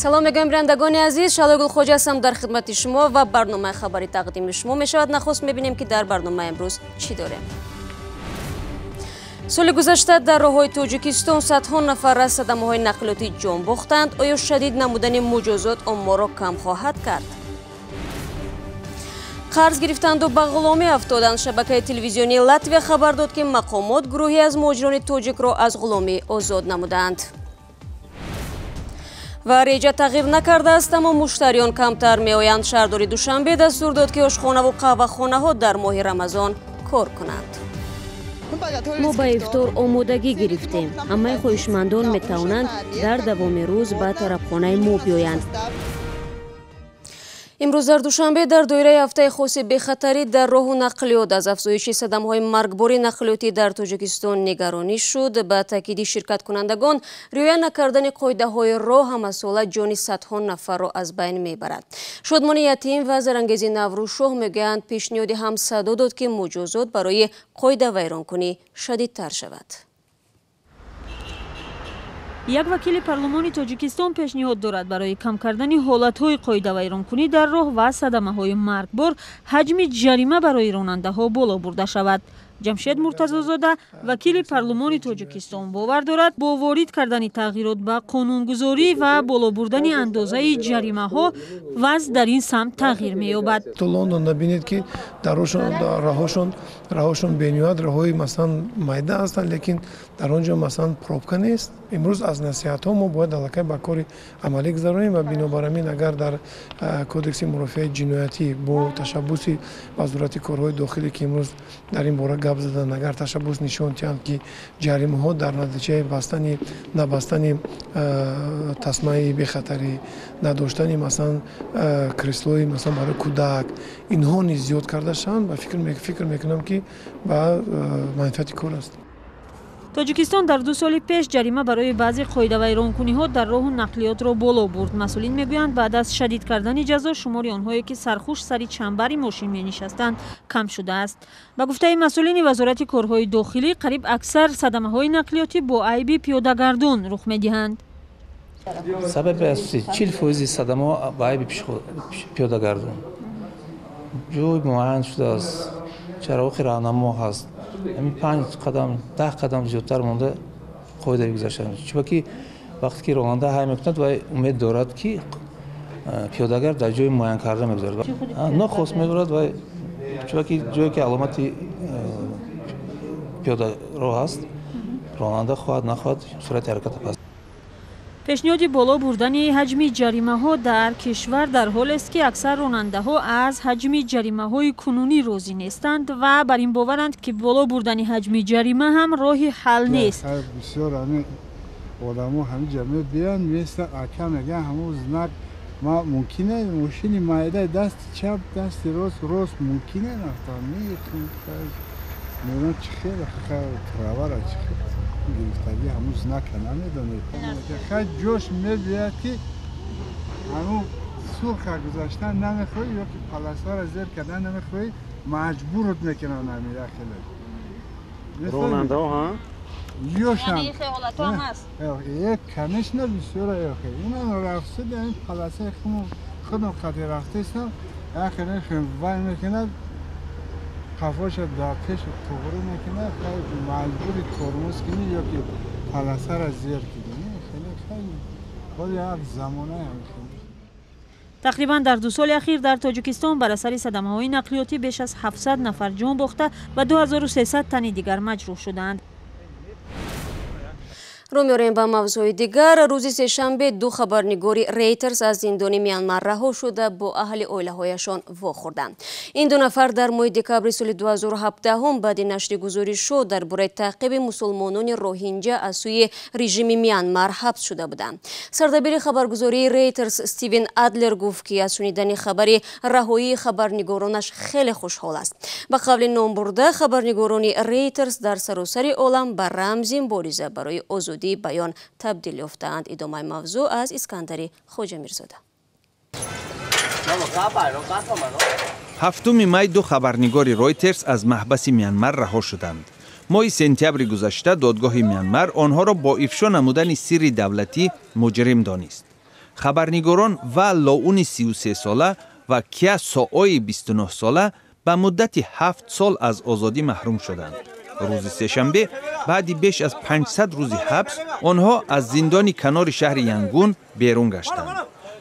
Салом мегӯям, бинандагони азиз. Шаҳло Гулхоҷа ҳастам дар хидмати шумо ва барномаи хабарӣ тақдими шумо мешавад. Нахуст мебинем, ки дар барномаи имрӯз чӣ дорем. Соли гузашта дар роҳҳои Тоҷикистон садҳо нафар аз садамаҳои нақлиётӣ ҷон бохтанд. Оё шадид намудани муҷозот оморро кам хоҳад кард? Қарз гирифтанду ба ғуломӣ афтоданд. Шабакаи телевизионии Латвия хабар дод, ки мақомот гурӯҳе аз муҳоҷирони тоҷикро аз ғуломӣ озод намуданд. Ва реҷа тағйир накардааст, аммо муштариён камтар меоянд. Шаҳрдори Душанбе дастур дод, ки ошхонаву қаҳвахонаҳо дар моҳи Рамазон кор кунанд. Мо ба ифтор омодагӣ гирифтем. Ҳамаи хоҳишмандон метавонанд дар давоми рӯз ба тарабхонаи мо биёянд. Имрӯз дар Душанбе дар доираи ҳафтаи хоси бехатарӣ дар роҳу нақлиёт аз афзоиши садамаҳои маргбори нақлиётӣ дар Тоҷикистон нигаронӣ шуд. Ба таъкиди ширкаткунандагон, риоя накардани қоидаҳои роҳ ҳамасола ҷони садҳо нафарро аз байн мебарад. Шодмони Ятим ва Зарангези Наврӯзшоҳ мегӯянд, пешниҳоди ҳам садо дод, ки муҷозот барои қоидавайронкунӣ шадидтар шавад. Як вакили парлумони Тоҷикистон пешниҳод дорад, барои кам кардани ҳолатҳои қоидавайронкунӣ дар роҳ ва садамаҳои маргбор ҳаҷми ҷарима барои ронандаҳо боло бурда шавад. Ҷамшед Муртазозода, вакили парлумони Тоҷикистон, бовар дорад, бо ворид кардани тағйирот ба қонунгузорӣ ва боло бурдани андозаи ҷаримаҳо вазъ дар ин самт тағйир меёбад. То Лондон набинед, ки дар роҳошон бениҳоят роҳҳои, масалан, майда ҳастанд, лекин дар он ҷо, масалан, пробка нест. Имрӯз аз насиҳатҳо мо бояд аллакай ба кори амалӣ гузаронем ва бинобар ҳамин, агар дар кодекси мурофиаи ҷиноятӣ бо ташаббуси Вазорати корҳои дохилӣ, ки имрӯз дар ин бора гап заданд, агар ташаббус нишон диҳанд, ки ҷаримаҳо дар натиҷаи бастани набастани тасмаи бехатарӣ, надоштани, масалан, креслои, масалан, барои кӯдак, инҳо низ зиёд карда шаванд, ба фикр мекунам, ки ба манфиати кор аст. Тоҷикистон дар 2 соли пеш ҷарима барои баъзе қоидавайронкуниҳо дар роҳу нақлиётро боло бурд. Масъулин мегӯянд, баъд аз шадид кардани ҷазо шумори онҳое, ки сархуш сари чанбари мошин менишастанд, кам шудааст. Ба гуфтаи масъулини Вазорати корҳои дохилӣ, қариб аксар садамаҳои нақлиётӣ бо айби пиёдагардон рух медиҳанд. Сабаби асосӣ, 40 фоизи садамаҳо ба айби пиёдагардон. Ҷой муайян шудааст, чароғи роҳнамо ҳаст, ҳамин 5 қадам, 10 қадам зиёдтар монда қоида гузаштан. Чунки вақте ки ронанда ҳай мекунад, вай умед дорад, ки пиёдагар дар ҷои муайян карда мегузарад, нохост мебарад вай, чунки ҷое ки аломати пиёдароҳ аст, ронанда хоҳад нахоҳад суръати ҳараката паст. Пешниҳоди боло бурдани ҳаҷми ҷаримаҳо дар кишвар дар ҳолест, ки аксар ронандаҳо аз ҳаҷми ҷаримаҳои кунунӣ розӣ нестанд ва бар ин боваранд, ки боло бурдани ҳаҷми ҷарима ҳам роҳи ҳал нест. Бисёр ҳамин одамо ҳамин ҷа мебиёнд, места, ака, мегӯян, ҳамун знак ма мумкине, мошини майда дасти чап, дасти рост, рост мумкине рафтан. Мегӯям, чӣ хел правара, чӣ хел гирифтагӣ, ҳамун знака намедонед. Хай, ҷош мебиёяд, ки ҳамун сурха гузаштан намехоҳӣ ё ки полосара зер кардан намехоҳӣ, маҷбурут мекунанд ҳамин яхеле. Ронандаҳо ҳа? Ёшам конечно бисёра. Охе, инам рафтида, ин полосаи худам қади рафтестам, яхеле вай мекунад, қафоша дар пеш туғрӣ мекунад, маҷбури тормоз кунӣ ё ки полосара зер кунӣ. Хеле хеле як замона. Тақрибан дар 2 соли ахир дар Тоҷикистон бар асари садамаҳои нақлиётӣ беш аз 700 нафар ҷон бохта ва 2300 тани дигар маҷрӯҳ шудаанд. Рӯ меорем ба мавзӯи дигар. Рӯзи сешанбе ду хабарнигори Рейтерс аз зиндони Мянмар раҳо шуда, бо аҳли оилаҳояшон вохӯрданд. Ин ду нафар дар моҳи декабри соли 2017 баъди нашри гузоришҳо дар бораи таъқиби мусулмонони роҳинҷа аз сӯи режими Мянмар ҳабс шуда буданд. Сардабири хабаргузории Рейтерс Стивен Адлер гуфт, ки аз шунидани хабари раҳоии хабарнигоронаш хеле хушҳол аст. Ба қавли номбурда, хабарнигорони Рейтерс дар саросари олам ба рамзи мубориза барои озодии баён табдил ёфтаанд. Идомаи мавзӯъ аз Искандари Хоҷамирзода. 7-уми май ду хабарнигори Ройтерс аз маҳбаси Мянмар раҳо шуданд. Моҳи сентябри гузашта додгоҳи Мянмар онҳоро бо ифшо намудани сирри давлатӣ муҷрим донист. Хабарнигорон Ва Лоуни 33-сола ва Кя Соои 29-сола ба муддати 7 сол аз озодӣ маҳрум шуданд. Рӯзи сешанбе баъди беш аз 500 рӯзи ҳабс онҳо аз зиндони канори шаҳри Янгун берун гаштанд.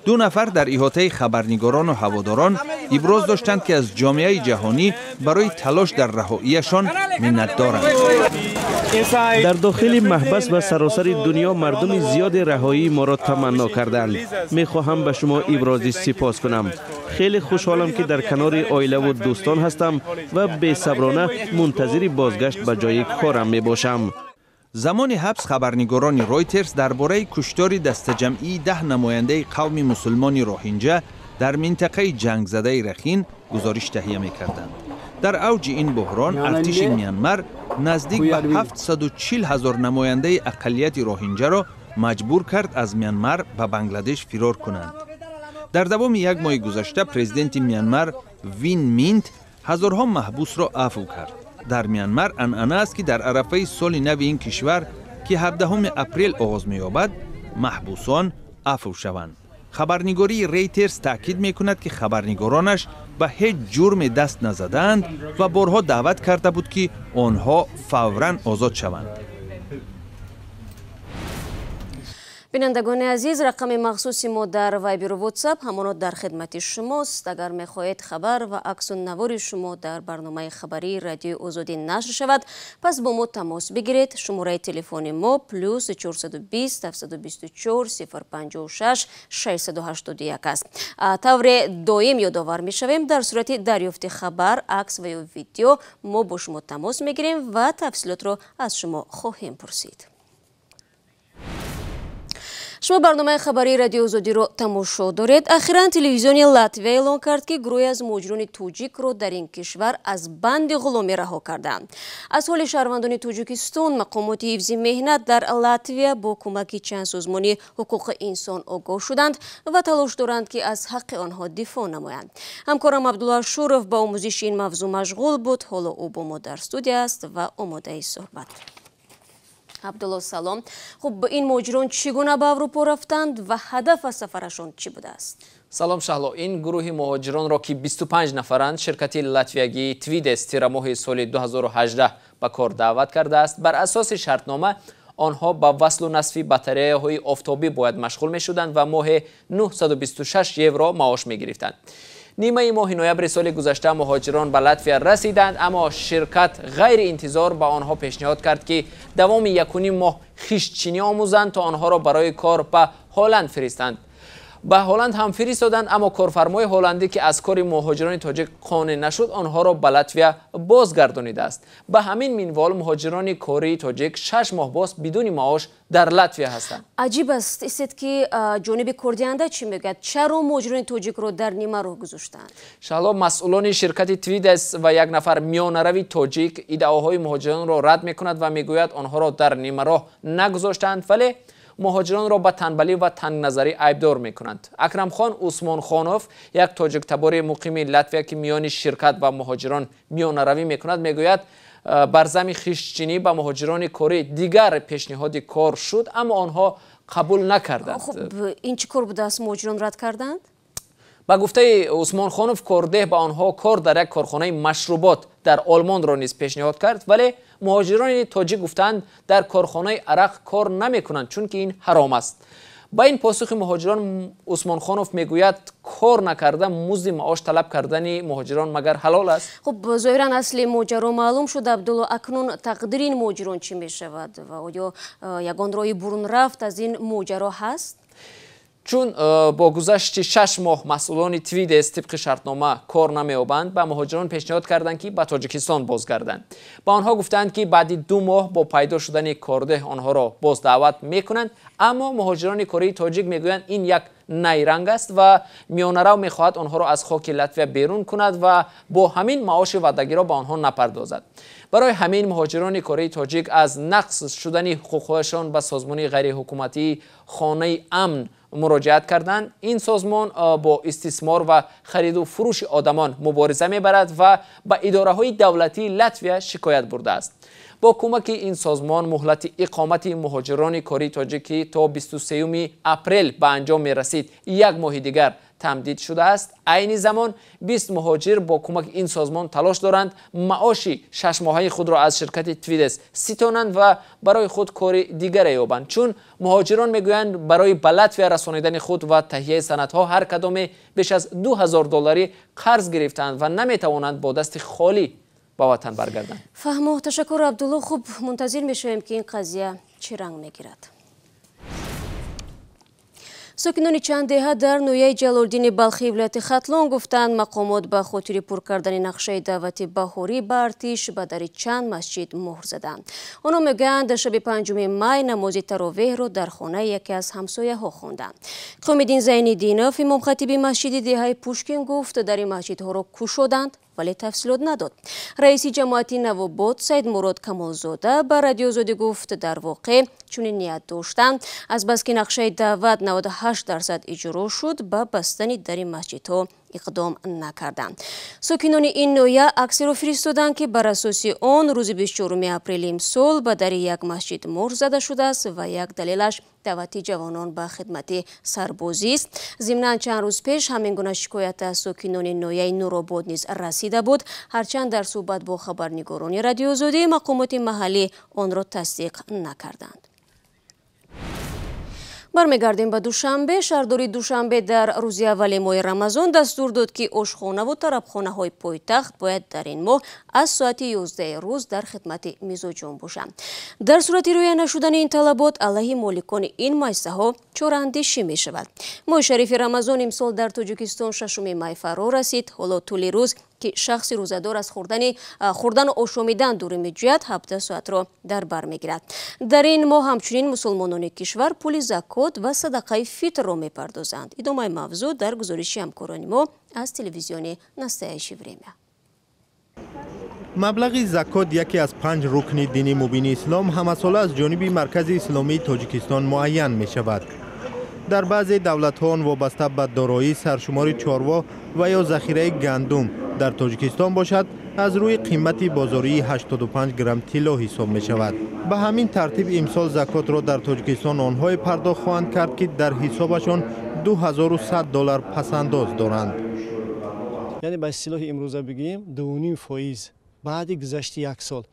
Ду нафар дар иҳотаи хабарнигорону ҳаводорон иброз доштанд, ки аз ҷомеаи ҷаҳонӣ барои талош дар раҳоияшон миннатдоранд. Дар дохили маҳбас ва саросари дунё мардуми зиёди раҳоии моро таманно карданд. Мехоҳам ба шумо ибрози сипос кунам. Хеле хушҳолам, ки дар канори оилаву дӯстон ҳастам ва бесаброна мунтазири бозгашт ба ҷои корам мебошам. Замони ҳабс хабарнигорони Ройтерс дар бораи куштори дастаҷамъии 10 намояндаи қавми мусулмони роҳинҷа дар минтақаи ҷангзадаи Рахин гузориш таҳия мекарданд. Дар авҷи ин буҳрон артиши Мянмар наздик ба 740 ҳазор намояндаи ақаллияти роҳинҷаро маҷбур кард аз Мянмар ба Бангладеш фирор кунанд. Дар давоми як моҳи гузашта президенти Мянмар Вин Минт ҳазорҳо маҳбусро афв кард. Дар Мянмар анъана аст, ки дар арафаи соли нави ин кишвар, ки 17 апрел оғоз меёбад, маҳбусон афв шаванд. Хабарнигории Рейтерс таъкид мекунад, ки хабарнигоронаш ба ҳеҷ ҷурме даст назадаанд ва борҳо даъват карда буд, ки онҳо фавран озод шаванд. Бинандагони азиз, рақами махсуси мо дар Вайберу Ватсап ҳамоно дар хидмати шумост. Агар мехоҳед хабар ва аксу навори шумо дар барномаи хабарии Радиои Озодӣ нашр шавад, пас бо мо тамос бигиред. Шумораи телефони мо плюс 420 724 056 681 аст. Тавре доим ёдовар мешавем, дар сурати дарёфти хабар, акс ва ё видео мо бо шумо тамос мегирем ва тафсилотро аз шумо хоҳем пурсид. Шумо барномаи хабарии Радиои Озодиро тамошо доред. Ахиран телевизиони Латвия эълон кард, ки гурӯҳе аз муҳоҷирони тоҷикро дар ин кишвар аз банди ғуломӣ раҳо карданд. Аз ҳоли шаҳрвандони Тоҷикистон мақомоти ҳифзи меҳнат дар Латвия бо кӯмаки чанд созмони ҳуқуқи инсон огоҳ шуданд ва талош доранд, ки аз ҳаққи онҳо дифоъ намоянд. Ҳамкорам Абдулло Ашуров ба омӯзиши ин мавзӯъ машғул буд. Ҳоло ӯ бо мо дар студия аст ва омодаи суҳбат. Абдулло, салом. Хуб, ин муҳоҷирон чӣ гуна ба Аврупо рафтанд ва ҳадаф аз сафарашон чӣ будааст? Салом, Шаҳло. Ин гурӯҳи муҳоҷиронро, ки 25 нафаранд, ширкати латвиягии Твидес тирамоҳи соли 2018 ба кор даъват кардааст. Бар асоси шартнома онҳо ба васлу насфи батареяҳои офтобӣ бояд машғул мешуданд ва моҳе 926 евро маош мегирифтанд. Нимаи моҳи ноябри соли гузашта муҳоҷирон ба Латвия расиданд, аммо ширкат ғайриинтизор ба онҳо пешниҳод кард, ки давоми 1,5 моҳ хиштчинӣ омӯзанд то онҳоро барои кор ба Ҳолланд фиристанд. Ба Ҳолланд ҳам фиристоданд, аммо корфармои ҳолландӣ, ки аз кори муҳоҷирони тоҷик қонеъ нашуд, онҳоро ба Латвия бозгардонидааст. Ба ҳамин минвол муҳоҷирони кории тоҷик 6 моҳ боз бидуни маош дар Латвия ҳастанд. Аҷиб аст, истед, ки ҷониби кордиҳанда чӣ мегӯяд? Чаро муҳоҷирони тоҷикро дар нима роҳ гузоштанд? Шаҳло, масъулони ширкати Твидес ва як нафар миёнарави тоҷик иддаоҳои муҳоҷиронро рад мекунад ва мегӯяд, онҳоро дар нимароҳ нагузоштанд, вале муҳоҷиронро ба танбалӣ ва тангназарӣ айбдор мекунанд. Акрамхон Усмонхонов, як тоҷиктабори муқими Латвия, ки миёни ширкат ва муҳоҷирон миёнаравӣ мекунад, мегӯяд, бар зами хиштчинӣ ба муҳоҷирони корӣ дигар пешниҳоди кор шуд, аммо онҳо қабул накарданд. Хуб, ин чӣ кор будааст, муҳоҷирон рад карданд? Ба гуфтаи Усмонхонов, кордеҳ ба онҳо кор дар як корхонаи машрубот дар Олмонро низ пешниҳод кард, вале муҳоҷирони тоҷик гуфтанд, дар корхонаи арақ кор намекунанд, чунки ин ҳаром аст. Ба ин посухи муҳоҷирон Усмонхонов мегӯяд, кор накарда музди маош талаб кардани муҳоҷирон магар ҳалол аст? Хуб, зоҳиран асли моҷаро маълум шуд. Абдулло, акнун тақдири ин муҳоҷирон чӣ мешавад ва оё ягон роҳи бурунрафт аз ин моҷаро ҳаст? Чун бо гузашти 6 моҳ масъулони Твидес тибқи шартнома кор намеёбанд, ба муҳоҷирон пешниҳод карданд, ки ба Тоҷикистон бозгарданд. Ба онҳо гуфтанд, ки баъди 2 моҳ бо пайдо шудани кордеҳ онҳоро боз даъват мекунанд, аммо муҳоҷирони кории тоҷик мегӯянд, ин як найранг аст ва миёнарав мехоҳад онҳоро аз хоки Латвия берун кунад ва бо ҳамин маоши ваъдагиро ба онҳо напардозад. Барои ҳамин муҳоҷирони кории тоҷик аз нақс шудани ҳуқуқҳояшон ба созмони ғайриҳукуматии Хонаи Амн муроҷиат карданд. Ин созмон бо истисмор ва хариду фурӯши одамон мубориза мебарад ва ба идораҳои давлатии Латвия шикоят бурдааст. Бо кӯмаки ин созмон муҳлати иқомати муҳоҷирони кории тоҷикӣ то 23 апрел ба анҷом мерасид, як моҳи дигар тамдид шудааст. Айни замон 20 муҳоҷир бо кӯмаки ин созмон талош доранд маоши шашмоҳаи худро аз ширкати Твидес ситонанд ва барои худ кори дигаре ёбанд. Чун муҳоҷирон мегӯянд, барои ба Латвия расонидани худ ва таҳияи санадҳо ҳар кадоме беш аз 2000 долларӣ қарз гирифтаанд ва наметавонанд бо дасти холӣ ба ватан баргарданд. Фаҳмо, ташаккур Абдулло. Хуб, мунтазир мешавем, ки ин қазия чӣ ранг мегирад. Сокинони чанд деҳа дар ноҳияи Ҷалолиддини Балхии вилояти Хатлон гуфтанд, мақомот ба хотири пур кардани нақшаи даъвати баҳорӣ ба артиш ба дари чанд масҷид муҳр заданд. Онҳо мегӯянд, шаби 5 май намози таровеҳро дар хонаи яке аз ҳамсояҳо хонданд. Қиёмиддин Зайниддинов, имомхатиби масҷиди деҳаи Пушкин, гуфт, дари масҷидҳоро кушоданд, вале тафсилот надод. Раиси ҷамоати Навобод Саидмурод Камолзода ба Радиоозодӣ гуфт, дар воқеъ чунин ният доштанд. Азбаски нақшаи даъват 98% иҷро шуд, ба бастани дари масҷидҳо иқдом накарданд. Сокинони ин ноҳия аксеро фиристоданд, ки бар асоси он рӯзи 24 апрели имсол ба дари як масҷид муҳр зада шудааст ва як далелаш даъвати ҷавонон ба хидмати сарбозист. Зимнан чанд рӯз пеш ҳамин гуна шикоят аз сокинони ноҳияи Нуробод низ расида буд. Ҳарчанд дар суҳбат бо хабарнигорони Радиоозодӣ мақомоти маҳаллӣ онро тасдиқ накарданд. Бармегардем ба Душанбе. Шаҳрдори Душанбе дар рӯзи аввали моҳи Рамазон дастур дод, ки ошхонаву тарабхонаҳои пойтахт бояд дар ин моҳ аз соати 11 рӯз дар хидмати мизоҷон бошанд. Дар сурати рӯя нашудани ин талабот алайҳи моликони ин муассисаҳо чораандешӣ мешавад. Моҳи шарифи Рамазон имсол дар Тоҷикистон 6 май фаро расид. Ҳоло тӯли рӯз ки шахси рӯзадор аз хӯрдану ошомидан дурӣ меҷӯяд, 17 соатро дар бар мегирад. Дар ин моҳ ҳамчунин мусулмонони кишвар пули закот ва садақаи фитрро мепардозанд. Идомаи мавзӯъ дар гузориши ҳамкорони мо аз телевизиони Настоящее время. Маблағи закот, яке аз 5 рукни дини мубини ислом, ҳамасола аз ҷониби Маркази исломии Тоҷикистон муайян мешавад. Дар баъзе давлатҳо он вобаста ба дороӣ, саршумори чорво ва ё захираи гандум, дар Тоҷикистон бошад, аз рӯи қимати бозории 85 грамм тилло ҳисоб мешавад. Ба ҳамин тартиб имсол закотро дар Тоҷикистон онҳое пардохт хоҳанд кард, ки дар ҳисобашон 2100 доллар пасандоз доранд. Яъне ба истилоҳи имрӯза бигӯем, 2,5% баъди гузашти як сол.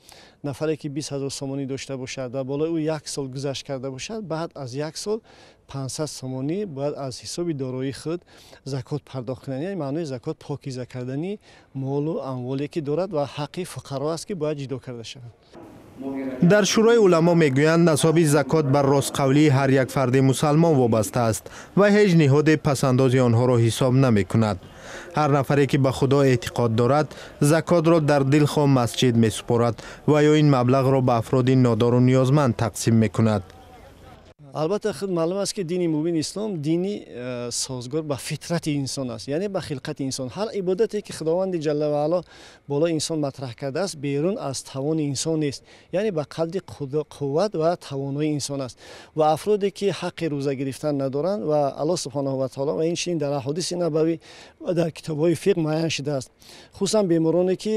Нафаре ки 20 000 сомонӣ дошта бошад ва болои ӯ як сол гузашт карда бошад, баъд аз як сол 500 сомонӣ бояд аз ҳисоби дороии худ закот пардохт кунад. Яъне маънои закот покиза кардани молу амволе ки дорад ва ҳаққи фуқаро аст, ки бояд ҷудо карда шавад. Дар Шӯрои уламо мегӯянд, насоби закот бар ростқавлии ҳар як фарди мусалмон вобаста аст ва ҳеҷ ниҳоде пасандози онҳоро ҳисоб намекунад. Ҳар нафаре ки ба Худо эътиқод дорад, закотро дар дилхоҳ масҷид месупорад ва ё ин маблағро ба афроди нодору ниёзманд тақсим мекунад. Албатта, худ маълум аст, ки дини мубини ислом дини созгор ба фитрати инсон аст, яъне ба хилқати инсон. Ҳар ибодате ки Худованди ҷалла ва аъло болои инсон матраҳ кардааст, берун аз тавони инсон нест, яъне ба қадри қувват ва тавонои инсон аст. Ва афроде ки ҳаққи рӯза гирифтан надоранд, ва Аллоҳ субҳонаҳу ва таоло ва инчунин дар аҳодиси набавӣ ва дар китобҳои фиқҳ муайян шудааст, хусусан бемороне ки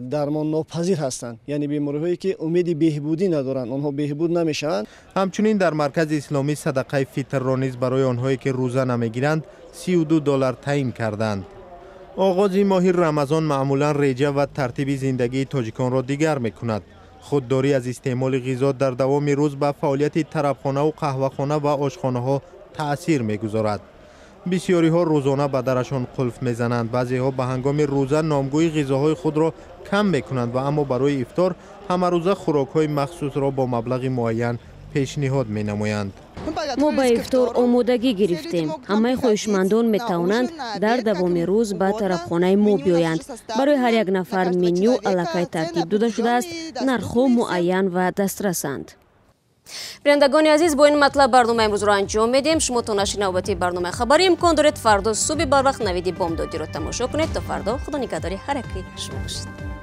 дармоннопазир ҳастанд, яъне бемориҳое ки умеди беҳбудӣ надоранд, онҳо беҳбуд намешаванд. Ҳамчунин дар Маркази исломӣ садақаи фитрро низ барои онҳое ки рӯза намегиранд 32 доллар таъин карданд. Оғози моҳи Рамазон маъмулан реҷа ва тартиби зиндагии тоҷиконро дигар мекунад. Худдорӣ аз истеъмоли ғизо дар давоми рӯз ба фаъолияти тарабхонаву қаҳвахона ва ошхонаҳо таъсир мегузорад. Бисёриҳо рӯзона ба дарашон қулф мезананд, баъзеҳо ба ҳангоми рӯза номгӯи ғизоҳои худро кам мекунанд ва аммо барои ифтор ҳамарӯза хӯрокҳои махсусро бо маблағи муайян пешниҳод менамоянд. Мо ба ифтор омодагӣ гирифтем. Ҳамаи хоҳишмандон метавонанд дар давоми рӯз ба тарабхонаи мо биёянд. Барои ҳар як нафар меню аллакай тартиб дода шудааст, нархҳо муайян ва дастрасанд. Бинандагони азиз, бо ин матлаб барномаи имрӯзро анҷом медиҳем. Шумо то нашри навбатии барномаи хабарӣ имкон доред фардо субҳи барвақт Навиди бомдодиро тамошо кунед. То фардо Худо нигаҳдори ҳар яки шумо бошад.